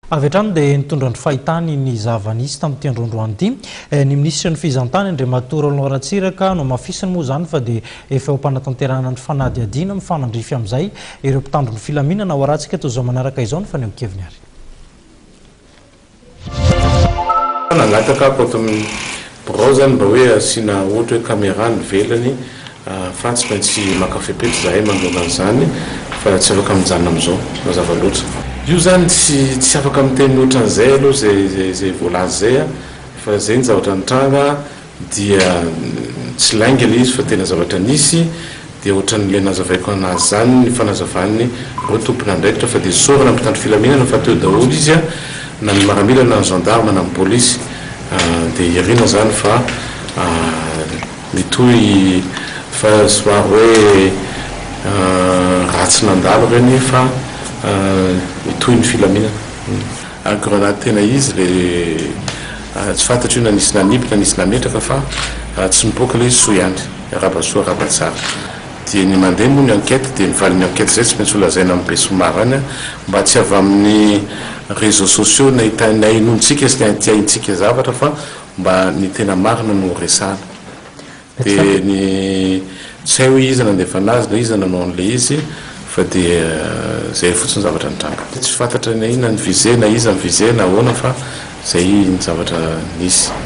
Avy hatrany dia nitondra ny fahitany ny zava-nisy tamin'ity androandroany ity ny minisitry ny fizahantany Andriamatoa Roland Ratsiraka. Nohamafisiny moa izany fa dia efa eo am-panatanterahana ny fanadihadiana mifanandrify amin'izay ireo mpitandro ny filaminana. Ho arahantsika toy izao manaraka izao ny fanehoan-keviny ary. Nangataka aho ato amin'ny birao zany mba hoe asiana ohatra hoe camera any ivelany fa tsy maintsy maka fepetra izahay manoloana an'izany fa tsy afaka mijanona amin'izao mazava loatra. Io zany tsy tsy afaka miteny ohatran'izay aloha zay zay voalaza zay fa zay ny zavatra nitranga. Dia tsy lainga ilay izy fa tena zavatra nisy, dia ohatran'ilay nazavaiko anazy izany ny fanazavan'ny ireo tompon'andraikitra fa dia isaorana ny mpitandro filaminana fa teo daholo izy na ny maramila na ny gendarme na ny polisy dia irina izany fa mitohy fa somary hoe ratsy nandalo ireny fa mitohy ny filaminana. Ary grenade tena izy le tsy fantatro io na nisy nanipy na nisy nametraka fa tsy mipoaka le izy soa ihany. Arahaba soa arahaba tsara. Dia ny mandeha moa ny enquête dia ny valin'ny enquête izay tsy maintsy ho lazaina amin'ny besinimaro any mba tsy avy amin'ny réseaux sociaux nahenoantsika sy nahitiahintsika zavatra fa mba ny tena marina no resahana. Dia ny tsy hay hoe iza nandefa anazy na iza nanao an'ilay izy fa dia izay fotsiny zavatra nitranga. Tsy fantatra na inona ny visé na iza ny visé na ahoana fa izay ny zavatra nisy.